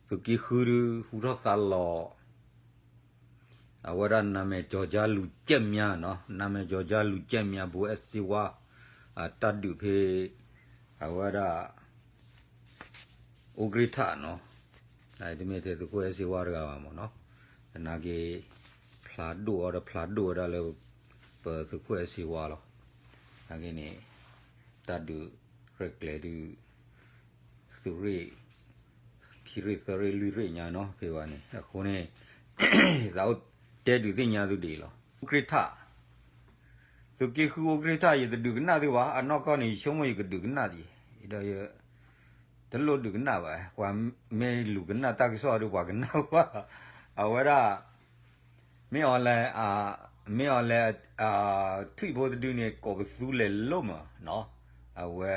သုးက့ဃုဒုး ဟူထီၣ်သါလီၤ အဝဲဒၣ် နာမည်ကျော်ကြား လူကြိုက်များနီၤ, နာမည်ကျော်ကြား လူကြိုက်များ ဘိၣ်အဲၣ်စ့ဝါ အတၢ်ဒုးဖဲ အဝဲဒၣ် အိၣ်ကြ့ၢ်ထးနီၤ, တမ့ၢ်ထဲသုးခိၣ်အဲၣ်စ့ဝါတဂၤဘၣ်မ့ၢ်နီၤ, သနာ်က့ ဖျါဒိၣ်အီၤဒီးဖျါဒိၣ်ဝဲဒၣ်လၢ ပသုးခိၣ်အဲၣ်စ့ဝါလီၤ, သနာ်က့န့ၣ် တၢ်ဒုးရဲၣ်ကျဲၤဒုး သုးရ့ၣ် ခံရ့ၣ်သၢရ့ၣ်လွံၢ်ရ့ၣ်ညါနီၤ ဖဲဘၣ်န့ၣ် အဃိန့ၣ် သးအိၣ်တဲဒုးသ့ၣ်ညါသုဒ်အံၤလီၤ. အိၣ်ကြ့ၢ်ထး သုးက့ဃုအိၣ်ကြ့ၢ်ထး ယတဒုးကနၣ်သုဘၣ်, အနီၢ်ကီၢ်န့ၣ် ယဆိကမိၣ်ယကဒုးကနၣ်ဒံး, ဒီးယ တလိၣ်ဒုးကနၣ်ဘၣ်, ပှၤမ့ၢ်လူၤကနၣ်တၢ်ကစီၣ်ဒီး ပှၤကနၣ်ဘၣ်, အဝဲဒၣ် မ့ၢ်အီၤလဲၣ် မ့ၢ်အီၤလဲၣ် ထွံၣ်ဖိတဒုန့ၣ် ကိးပသူလဲၤလိမၢ်နီၤ, အဝဲ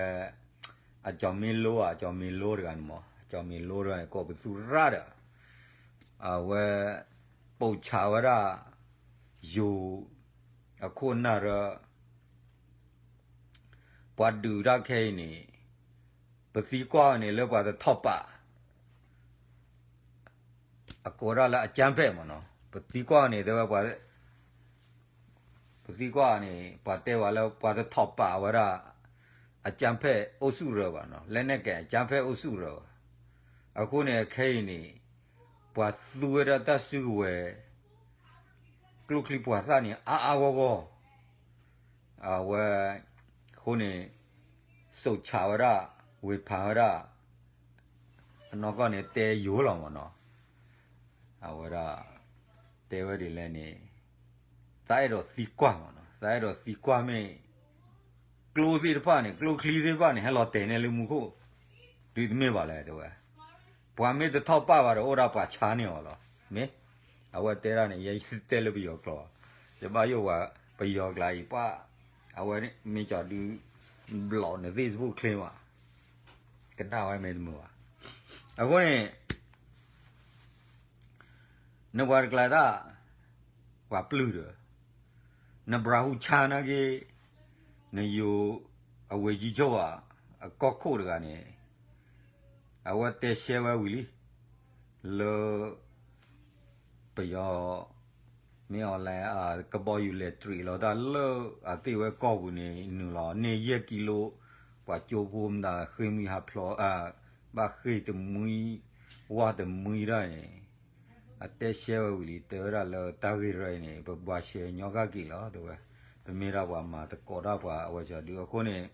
အကၠီၤမ့လိဧါ အကၠီၤမ့လိတဂၤန့ၣ်မး အကၠီၤမ့လိတဂၤန့ၣ် ကိးပသူရၣ်ဒီး အဝဲ ပိာ်ဆးဝဲဒၣ် ယိၤ အခိၣ်အနၢ်ရၢ ပှၤဒုးတၢ်ခဲအံၤန့ၣ် ပသံကွၢ်န့ၣ်လၢပှၤတထီၣ်ပာ် အကိးဒၣ်လၢအကြမ်းဖက်မ့ၢ်နီၤ, ပသံကွၢ်န့ၣ်တဲဝဲပှၤ ပသံကွၢ်န့ၣ် ပှၤတဲဝဲလၢပှၤတထီၣ်ပာ်ဝဲဒၣ် အကြမ်းဖက်အုပ်စုရၢဘၣ်နီၤ, လက်နက်ကိုင်အကြမ်းဖက်အုပ်စုရၢဘၣ်, အဃိန့ၣ် အခဲအံၤန့ၣ် ပှၤသူဝဲဒၣ်တၢ်စုကဝဲၤ ကျိချံပှၤသၣ်န့ၣ် အါအါဂီၢ်ဂီၢ် အဝဲ အဃိန့ၣ် စိာ်ဆးဝဲဒၣ် ဝေဖန်ဝဲဒၣ် အနီၢ်ကီၢ်န့ၣ် တဲယိၤလီၤမ့ၢ်နီၤ, အဝဲဒၣ် တဲဝဲဒ်လဲၣ်န့ၣ် သးအဲၣ်ဒိးသံကွၢ်မ့ၢ်နီၤ, သးအဲၣ်ဒိးသံကွၢ်မ့ၢ် ကျိသ့ၣ်တဖၣ်န့ၣ် ကျိချံသ့ၣ်တဖၣ်န့ၣ် ဟဲလီၤတဲာ်န့ၢ်လၢမူခိၣ် ဒုးတမ့ၢ်ဘၣ်လဲၣ်တဲဝဲ, ပှၤမ့ၢ်တထီၣ်ပာ်ဘၣ်ဒီး အိၣ်ဒၣ်ပှၤဆါန့ၢ်အီၤလီၤ, မ့ၢ် အဝဲတဲဒၣ်န့ၣ် ယဲယတဲလၢပယီၤကျိာ်, ယဘၣ်ယိၣ်ဝဲပယီၤကျါအံၤ ပှၤ အဝဲမ့ၢ်ကီၤဒုး ဘျီၣ်နသ့ၣ်တဘိၣ်ချ့မး, ကနၣ်ဝဲမ့ၢ်တမုာ်ဘၣ်, အဃိန့ၣ် နပှၤတကျါတၢ် ပှၤပျုၢ်ဒီး နဘြၤဟူဆါနာ်က့ နယိၤ အဝဲယံကၠိၣ်ဘၣ် အကီၢ်ခိၣ်တဂၤန့ၣ် အဝဲတဲရှဲဝဲဝံၤလံ လၢ ပယီၤ မ့ၢ်အီၤလဲၣ် ကဘီယူၤလဲၤတြံးလီၤတၢ်လၢအသ့ၣ်ဝဲကီၢ်ပူၤန့ၣ် နုာ်လီၤန့ၢ်ယဲၢ်ကံလိ ပှၤကၠိဖိမတၤဃ့ၢ်မှံဟးဖျိး ဘၣ်ဃ့ၢ်တမှံ ဝၢ်တမှံဒၣ်န့ၣ် အတဲရှဲဝဲဝံၤလံ တဲဝဲဒၣ်လၢတၢ်ဂ့ၢ်ရၢအံၤန့ၣ် ပဘှါရှဲညီဃၣ်က့ၤလီၤ တဲဝဲ ပမ့ၢ်ဒၣ်ပှၤမၤသကိးတၢ်ပှၤအဝဲကီၤဒုး အဃိန့ၣ်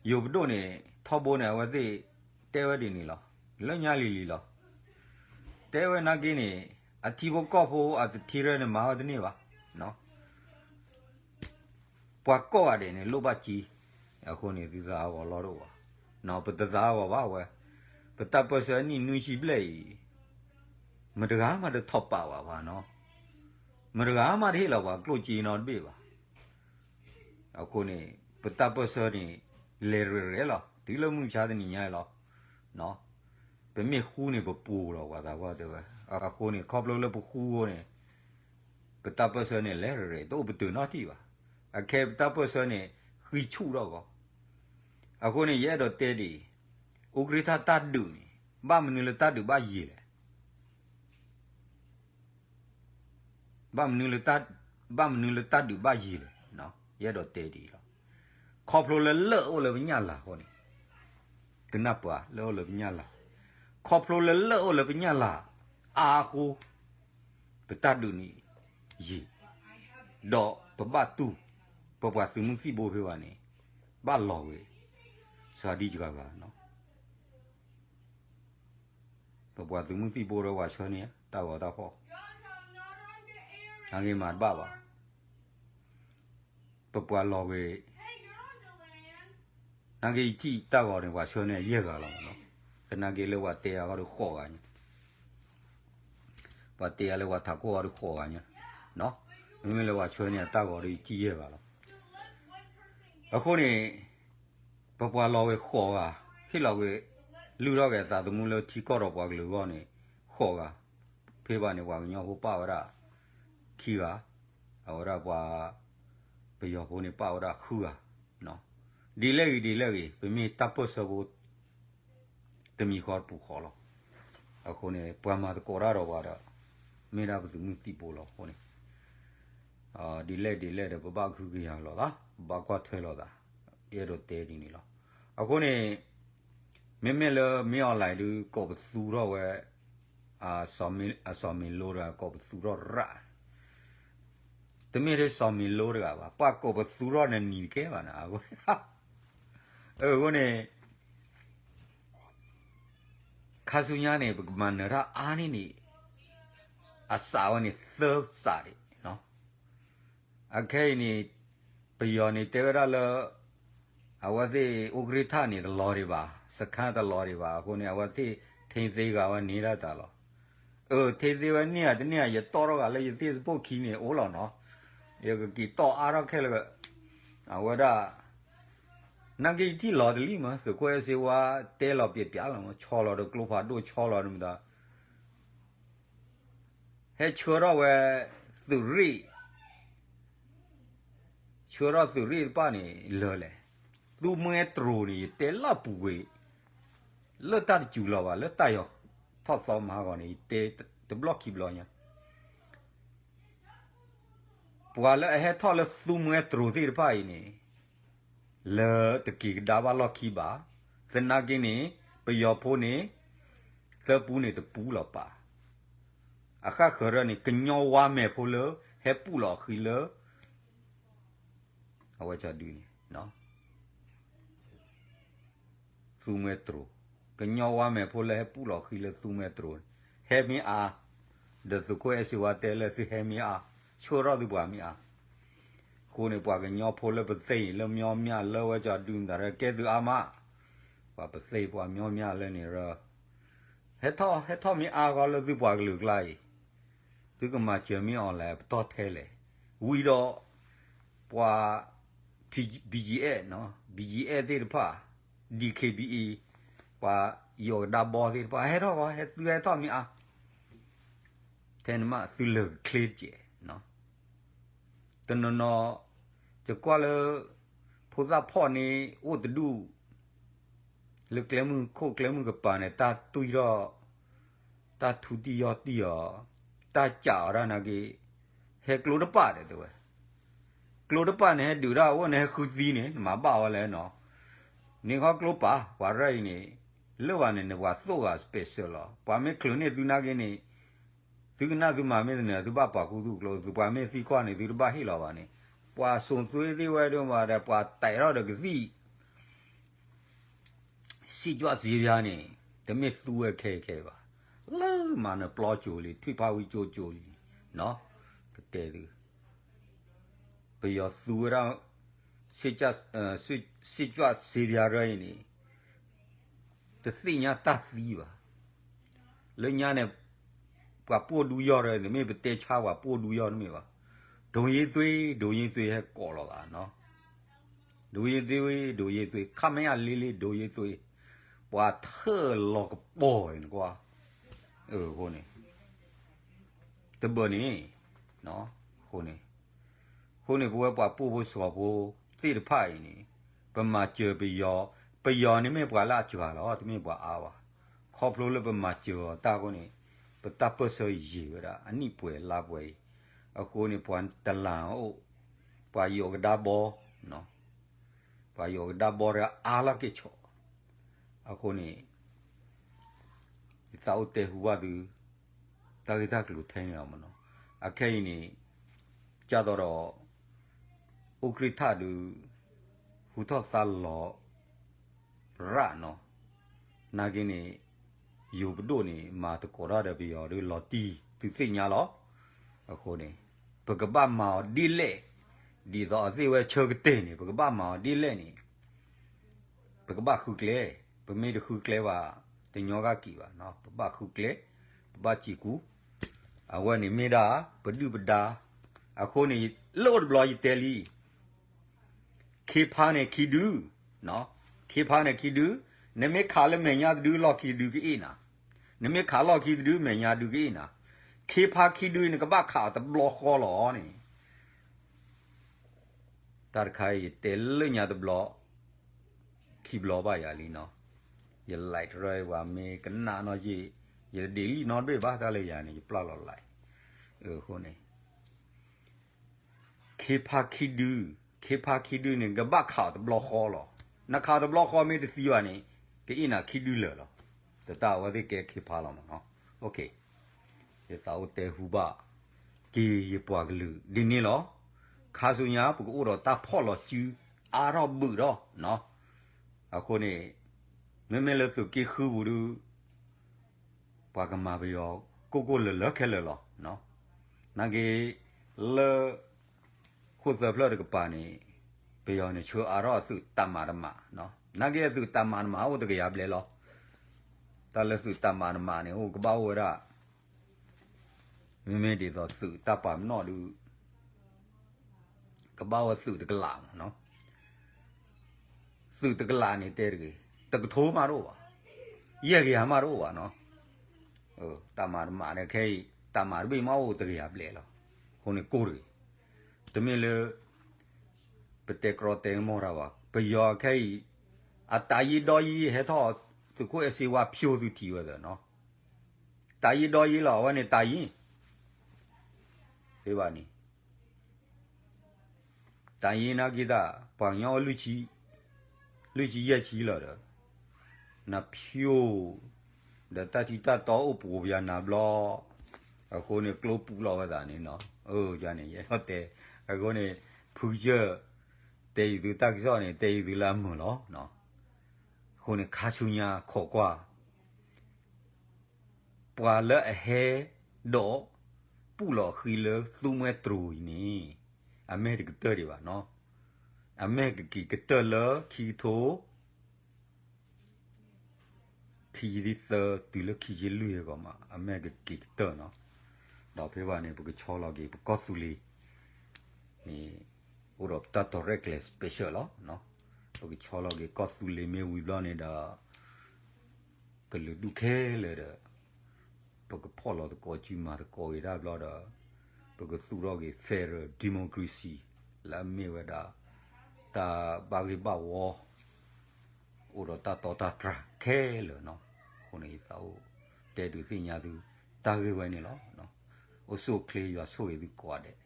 ယိၤပဒိၣ်န့ၣ် ထီဘိန့ၣ် အဝဲသ့ၣ်တဲဝဲဒ်န့ၣ်လီၤ လၢညါလံၤလံၤလီၤ တဲဝဲနာ်က့န့ၣ် အထံဖိကီၢ်ဖိအတထံၣ်ရၢန့ၣ် မၤဝဲတန့ၢ်ဘၣ် ပှၤကိးဂၤဒဲးန့ၣ် လိၣ်ဘၣ်စ့, အဃိန့ၣ် သုသးအဂီၤလီၢ်တအိၣ်ဘၣ်, ပတသးအဂီၤဘၣ်ဝဲ, ပတၢ်ပၢၢ်ဆၢနံၣ်နွံဆံဘျဲၣ်အံၤ, မတဂၤမးတထီၣ်ပာ်ဘၣ်ဘၣ်နီၤ, မတဂၤမးတဟ့ၣ်လီၤပှၤကျိၣ်စ့နီတဘ့ၣ်ဘၣ်. အဃိန့ၣ် ပတၢ်ပၢၢ်ဆၢန့ၣ် လဲၤရဲၣ်ရဲၣ်လီၤ တုၤလၢမုၢ်မဆါတနံၤညါလီၤ. ပမ့ၢ်ဃူန့ၣ် ပပူၤလီၤ ပှၤသးပှၢ်တဲဝဲ. အဃိန့ၣ် ခီဖျိလၢပဃူအဃိန့ၣ် ပတၢ်ပၢၢ်ဆၢန့ၣ် လဲၤရဲၣ်ရဲၣ် တအိၣ်ပတုာ်နီတထံၣ်ဘၣ်. အခဲပတၢ်ပၢၢ်ဆၢန့ၣ် ဃံဆူၣ်ထီၣ်ဂီၤ. အဃိန့ၣ် ယအဲၣ်ဒိးတဲဒ်အံၤ, အူကြ့ထၢၣ်တၢ်ဒုးန့ၣ် ဘၣ်မနုၤလၢတၢ်ဒုးဘၣ်ယံာ်လဲၣ်. ဘၣ်မနုၤလၢ ဘၣ်မနုၤလၢတၢ်ဒုးဘၣ်ယံာ်လဲၣ်. ယအဲၣ်ဒိးတဲဒ်အံၤလီၤ. ခီဖျိလၢလၢၢ်အိၣ်လၢပညၣ်လၤအဃိန့ၣ်, ကနၢ်ပှၤလၢအိၣ်လၢပညၣ်လၤ, ခီဖျိလၢလၢၢ်အိၣ်လၢပညၣ်လၤအါအဃိ, ပတၢ်ဒုးန့ၣ်ယံာ်, ဒီးပဘၣ်တူၢ်, ပပှၤသုးမုၢ်သံၣ်ဘိဖဲဘၣ်န့ၣ် ဘၣ်လီၤဝဲ စှၤဒံစှၤဂၤနီၤ. ပပှၤသုးမုၢ်သံၣ်ဘိဒီးပှၤဆှၢန့ၢ် တၢ်ဂီၤတၢ်ဖီၣ်, နာ်က့မၤတဘၣ်ဘၣ်. ပပှၤလီၤဂ့ၤ, နာ်က့ယထံၣ်တၢ်ဂီၤန့ၣ် ပှၤဆှၢန့ၢ်ယဲၢ်ဂၤလီၤနီၤ. သနာ်က့လၢပှၤတဲအီၤဒီးဃိးဂၤညါ, ပှၤတဲအီၤလၢပှၤထးခိၣ်အီၤဒီးဃိးဂၤညါ, မ့မ့ၢ်လၢပှၤဆှၢန့ၢ်အတၢ်ဂီၤဒီးယထံၣ်ယဲၢ်ဂၤလီၤ. အဃိန့ၣ် ပပှၤလီၤဂ့ၤဃိးဂၤ, ဟ့ၣ်လီၤဂ့ၤ, လုၢ်ထီၣ်ဂ့ၤအသးသမူလၢထံကီၢ်ဒီးပှၤကလုာ်အဂီၢ်န့ၣ် ဃိးဂၤ, ဖဲဘၣ်န့ၣ် ပှၤကညီဖိပာ်ဝဲဒၣ်ခံဂၤ, အဝဲဒၣ်ပှၤပယီၤဖိန့ၣ်ပာ်ဝဲဒၣ်ဃုဂၤ, ဒ်လဲၣ်ဂ့ၤဒ်လဲၣ်ဂ့ၤ ပမ့ၢ်တၢ်ပၢၢ်ဆၢဖိ တမံၤဃီတပူၤဃီလီၤ. အဃိန့ၣ် ပှၤမၤသကိးတၢ်ဒီးပှၤဒီး မ့ၢ်ဒၣ်ပသုးမုၢ်သံၣ်ဘိလီၤအဃိန့ၣ် ဒ်လဲၣ်ဒ်လဲၣ်ဒီး ပဘၣ်ကဟုကယာ်လိာ်သး ပဘၣ်ကွၢ်ထွဲလိာ်သး အဲၣ်ဒိးတဲဒ်န့ၣ်လီၤ. အဃိန့ၣ် မ့မ့ၢ်လၢမ့ၢ် online ဒုး ကိးပသူထီၣ်ဝဲ အစီၤမ့ၤလိတဂၤ ကိးပသူထီၣ်ရၣ် တမ့ၢ်ထဲစီၤမ့ၤလိတဂၤဘၣ် ပှၤကိးပသူထီၣ်နနံၤတကဲဘၣ်နၤ အဃိန့ၣ် အဃိန့ၣ် ခါဆူညါန့ၣ် ပကမၤနၢၤတၢ်အါန့ၢ်န့ၣ် အစးဝဲန့ၣ်သၢစးဒံး အခဲအံၤန့ၣ် ပယီၤန့ၣ်တဲဝဲဒၣ်လၢ အဝဲသ့ၣ်အူကြ့ၢ်ထၣ်န့ၣ်တလီၤဒံးဘၣ် စခါတလီၤဒံးဘၣ် အဃိန့ၣ် အဝဲသ့ၣ်ထိန်းသိမ်းဂၤဝဲန့ၢ်ဒၣ်တၢ်လီၤ. အၢ ထိန်းသိမ်းဝဲန့ၢ်ဧါတန့ၢ်ဧါ ယတီၣ်ထီၣ်ဂၤလၢယသ့ၣ်စပိၢ်ခံန့ၣ် အိၣ်လီၤနီၤ ယကက့ၤတီၣ်အါထီၣ်ခဲလၢာ် အဝဲဒၣ် နာ်က့ယထံၣ်လီၤတလံမး သုးခိၣ်အဲၣ်စ့ဝါတဲလီၤပျဲးပျဲးလီၤမး ဆီလီၤဒီးကျိဖးဒိၣ် ဆီလီၤဒီးမတၤ ဟဲဆှၢထီၣ်ဝဲ သုးရ့ၣ် ဆှၢထီၣ်သုးရ့ၣ်တဖၣ်န့ၣ်လၢလဲၣ် သူမွဲတြိၤန့ၣ် ယတဲလၢပူၤကွံာ် လၢတၢ်တစူၤလီၤဘၣ် လၢတၢ်ယီၤထီၣ်သီမဟါဂီၤန့ၣ် ယတဲတဘျီခံဘျီညါ ပှၤလၢအဟဲထီၣ်လၢသူမွဲတြိၤသ့ၣ်တဖၣ်အံၤန့ၣ် လၢတက့ၤကဒါဘၣ်လီၢ်ခံဘၣ်. သနာ်က့န့ၣ် ပယီၤဖိန့ၣ် သၢပူန့ၣ်တပူလီၤပာ်. အဃၣ်ဃၢၤရၢန့ၣ် ကညီဝါမဲာ်ဖိလၢ ဟဲပူၣ်လီၤအဃံလၢ အဝဲဒုန့ၣ် သူမွဲတြိၤ, ကညီဝါမဲာ်ဖိလၢဟဲပူၣ်လီၤဃံလၢသူမွဲတြိၤန့ၣ် ဟဲမ့ၢ်အါ, ဒီးသုးခိၣ်အဲၣ်စ့ဝါတဲလၢသုဟဲမ့ၢ်အါ, ဆှၢထီၣ်သုပှၤမ့ၢ်အါ. အဃိန့ၣ် ပှၤကညီဖိလၢပသ့ၣ်လၢမျီမၠၣ်လၢဝဲကၠီဒုမတၤရၢကဲသုအါမး, ပှၤပသ့ၣ်ပှၤမျီမၠၣ်လၢန့ၣ်ရၢ ဟဲထီၣ် ဟဲထီၣ်မ့ၢ်အါဂီၢ်လၢသုပှၤကလုာ်ကျါအံၤ, သုကမၤစၢၤမ့ၢ် online ပတီၢ်ထဲလဲၣ်, ဝံၤဒီး ပှၤ BGF နီၤ BGF သ့ၣ်တဖၣ် DKBA ပှၤယိၤကဒါဘီသ့ၣ်တဖၣ် ဟဲထီၣ်ဂီၢ် ဟဲသုဟဲထီၣ်မ့ၢ်အါ, ထဲန့ၣ်မးသုလၢာ်ကချ့တစဲး, တနီၤနီၤ ယကွၢ်လၢ ဖိသၣ်ဖီၣ်န့ၣ် အိၣ်တဒူၣ် လၢကျဲမုၢ်ခိၣ်ကျဲမုၢ်ကပၤန့ၣ် တၢ်တွံၢ်ထီၣ် တၢ်ထူတံၢ်ယီၢ်တံၢ်အီၤ, တၢ်ကးအီၤဒၣ်နာ်က့, ဟဲကျိတပာ်ဒီးတဲဝဲ, ကျိတပာ်န့ၣ် ဟဲဒုးဒၣ်အအိၣ်န့ၣ် ဟဲဃုသံန့ၣ် နမၤဘၣ်ဝဲလဲၣ်နီၤ, န့ၣ်ခီကျိပာ် ပှၤရၢအံၤန့ၣ်, လၢဘၣ်န့ၣ် နပှၤသိၣ်ဂၤ special လီၤ, ပှၤမ့ၢ်ချုးန့ၢ်သုနာ်က့န့ၣ်, သုကနၣ်သုမၤမ့ၢ်တနၢၤ သုဘၣ်ပာ်ခူသူၣ်ကျိ, သုပှၤမ့ၢ်သံကွၢ်န့ၣ် သုတဘၣ်ဟ့ၣ်လီၤဘၣ်န့ၣ်, ပှၤစိာ်သွ့သ့ၣ်ဝဲဒိၣ်မးဒီး ပှၤတဲထီၣ်ဒီးကသံၣ် စံၣ်ကွၢ်စ့ဘျါန့ၣ် တမ့ၢ်သူဝဲခဲအံၤခဲအံၤဘၣ်, လၢမၤနၢၤပျီကၠိလံ ထွံၣ်ဖးဝံကၠိကၠိလံ, ကတဲသု, ပယီၤသူဝဲဒၣ် စံၣ်ကွၢ်စ့ဘျါရၢအံၤန့ၣ် တသ့ၣ်ညါတၢ်သံဘၣ်, လၢညါန့ၣ် ပှၤပိၢ်ဒူယီၢ်ရၢန့ၣ် မ့ၢ်ပတဲဆါပှၤပိၢ်ဒူယီၢ်တမ့ၢ်ဘၣ်, ဒိၣ်ယ့သွ့ ဒိၣ်ယ့သွ့ ဟဲကိးလီၤသးနီၤ ဒိၣ်ယ့သွ့ ဒိၣ်ယ့သွ့ ခမရလေးလေး ဒိၣ်ယ့သွ့, ပှၤထၢၣ်လီၤကပီၤနကွၢ်, အဃိန့ၣ် တဘၣ်န့ၣ်, အဃိန့ၣ်, အဃိန့ၣ် ပဝဲပှၤပိၢ်ဖိစီၤဖိသ့ၣ်တဖၣ်အံၤန့ၣ်, ပမၤစၢၤပယီၤ, ပယီၤန့ၣ်မ့ၢ်ပှၤလၢအစှၤလီၤ တမ့ၢ်ပှၤအါဘၣ်, ခီဖျိလၢပမၤစၢၤအီၤတၢ်အဃိန့ၣ်, ပတၢ်ပၢၢ်ဆၢယံာ်ဝဲဒၣ် အနံၣ်ပှဲၤလါပှဲၤအံၤ, အဃိန့ၣ် ပှၤတလၢ်အိၣ်, ပှၤယိၤကဒါဘီ ပှၤယိၤကဒါဘီရၢအါလီၢ်က့ၤဆီၣ်, အဃိန့ၣ် ယသးအိၣ်တဲဟူဘၣ်သု တၢ်ဂ့ၢ်တၢ်ကျိၤထဲန့ၣ်လီၤမနီၤ, အခဲအံၤန့ၣ် ကၢ်သိးဒီး အူကြ့ၢ်ထၣ်ဒုး ဟူထီၣ်သါလီၤ ရၣ်နီၤ, နာ်က့န့ၣ် ယိၤပဒိၣ်န့ၣ် မၤသကိးတၢ်ဒီးပယီၤဒုးလီၤတံၢ် သုသ့ၣ်ညါလီၤ, အဃိန့ၣ် ပကဘၣ်မၤအီၤဒ်လဲၣ်, ဒ်သိးအသ့ၣ်ဝဲဆၢကတၢၢ်န့ၣ် ပကဘၣ်မၤအီၤဒ်လဲၣ်န့ၣ် ပကဘၣ်ဃုကျဲ, ပမ့ၢ်တဃုကျဲဘၣ် တညီဂၤက့ၤဘၣ်နီၤ, ပဘၣ်ဃုကျဲ, ပဘၣ်စံးကူ, အဝဲန့ၣ်မ့ၢ်ဒၣ် ပဒုၣ်ပဒါ, အဃိန့ၣ် လၢအိၣ်တဘျီယတဲလံ ခ့ဖါန့ၣ်ခံဒု, ခ့ဖါန့ၣ်ခံဒု, နမ့ၢ်ခးလၢမဲာ်ညါတဒု လီၢ်ခံတဒုကအ့ၣ်နၤ, နမ့ၢ်ခးလီၢ်ခံတဒု မဲာ်ညါဒုကအ့ၣ်နၤ, ခ့ဖါခံဒုအံၤ နကဘၣ်ခးအီၤတဘျီဃီလီၤန့ၣ် တၢ်တခါအံၤယတဲလၢညါတဘျီ ခံဘျီဘၣ်ယၤလံနီၤ, ယ like တရၢပှၤမ့ၢ်ကနၣ်နီၢ်ယ့ၣ် ယတဒ်လံနီတဘ့ၣ်ဘၣ် တၢ်လၢယၤန့ၣ် ယပျၢ်လီၤလၢ်, အဃိန့ၣ် ခ့ဖါခံဒု, ခ့ဖါခံဒုန့ၣ် ကဘၣ်ခးအီၤတဘျီဃီလီၤ. နခးအီၤတဘျီဃီမ့ၢ်တသံဘၣ်န့ၣ် ကအ့ၣ်နၤခံဒုလၢာ်လီၤ. တၢ်အဝဲသ့ၣ်ကဲခ့ဖါလီၤမးနီၤ. ယသးအိၣ်တဲဟူဘၣ်က့ၤယပှၤကလုာ်ဒ်န့ၣ်လီၤ. ခါဆူညါ ပကအိၣ်ဒီးတၢ်ဖီၣ်လီၤစု အါထီၣ်ဘုးဒီးနီၤ. အဃိန့ၣ် မ့မ့ၢ်လၢသုးက့ဃုပူၤဒုး ပှၤကမၤပယီၤကိၢ်ကိၢ်လၢၤလၢၤခဲလၢာ်လီၤ. နာ်က့ လၢ ခိၣ်သၢဖျၢၣ်တကပၤန့ၣ် ပယီၤန့ၣ် ဆှၢအါထီၣ်အသုးတၢ်မၤတမး, နာ်က့အသုးတၢ်မၤတမးအိၣ်တကယၤဘျဲၣ်လီၤ. တၢ်လၢသုးတၢ်မၤတမးန့ၣ် အိၣ်ကဘၣ်အိၣ်ဝဲဒၣ် မ့မ့ၢ်ဒ်သိးသုးတၢ်ပာ်ပနီၣ်ဒုး ကဘၣ်အိၣ်သုးတကလးမးနီၤ. သုးတကလးန့ၣ်တဲတဂ့ၤ, တကထိမးတအိၣ်ဘၣ်, ယဲၢ်ကယၤမးတအိၣ်ဘၣ်နီၤ. တၢ်မၤတမးန့ၣ်ခဲအံၤ တၢ်မၤတဘ့ၣ်မးအိၣ်တကယၤဘျဲၣ်လီၤ. အဃိန့ၣ်ကိၢ်တဂ့ၤ, တမ့ၢ်လၢ ပတဲကြီတဲကမီၣ်တၢ်ဘၣ်. ပယီၤခဲအံၤ အတၢ်ယံၤဒီးယံၤဟဲထီၣ် သုးခိၣ်အဲၣ်စ့ဝါဖျိသုထံၣ်ဝဲသ့ၣ်နီၤ. တၢ်ယံၤဒီးယံၤလီၤ အဝဲန့ၣ်တၢ်ယံၤ ဖဲဘၣ်န့ၣ် တၢ်ယံၤနာ်က့တၢ် ပှၤကညီအိၣ် လွံၢ်ဆံယဲၢ်ဆံလီၤဒီး နဖျိ ဒီးတၢ်ထံတၢ်တီအိၣ်ပှိၤပယၤနၤဘျီ, အဃိန့ၣ် ကျိပူၤလီၤဝဲသးန့ၣ်နီၤ. န့ၣ် ယဲထီၣ်တဲ, အဃိန့ၣ် ဖုကစၢၢ် တဲအံၤသုတၢ်ကစီၣ်န့ၣ် တဲအံၤသုလၢအမုာ်လီၤ. အဃိန့ၣ် ခါဆူညါခိးကွၢ် ပှၤလၢအဟဲဒီး ပူၣ်လီၤဃံလၢသူမှဲတြိၤအံၤန့ၣ် အမဲာ်တကတၢၢ်ဒံးဘၣ်နီၤ. အမဲာ်ကက့ၤကတၢၢ်လၢခံကထိ ခံဆံသၢ တုၤလၢခံဆံလွံၢ်အဂီၢ်မး အမဲာ်ကက့ၤကတၢၢ်နီၤ. ဒီးဖဲဘၣ်န့ၣ် ပကဆီလီၤက့ၤပကီၢ်သူလ့ၤန့ၣ် အိၣ်ဒီးတၢ်တီၤရဲၣ်ကျဲၤ special လီၤ. ပကဆီလီၤက့ၤကီၢ်သူလ့ၤမ့ၢ်ဝံၤဘျီန့ၣ်ဒီး ကလုာ်ဒူၣ်ခဲလၢာ်ဒီး ပကဖီၣ်လီၤသကိးစုမၤသကိးက့ၤတၢ်ဘျီဒီး ပကသူၣ်ထီၣ်က့ၤ federal democracy လၢအမ့ၢ်ဝဲဒၣ် တၢ်ဘၣ်ဂ့ၢ်ဘၣ်ဝီ အိၣ်ဒီးတၢ်တီတၢ်တြၢ်ခဲလၢာ်နီၤ. အဃိန့ၣ် ယသးအိၣ်တဲဒုးသ့ၣ်ညါသု တၢ်ဂ့ၢ်ဝဲန့ၣ်လီၤ. အိၣ်ဆူၣ်အိၣ်ချ့ ယွၤဆိၣ်ဂ့ၤသုကိးဂၤဒဲး.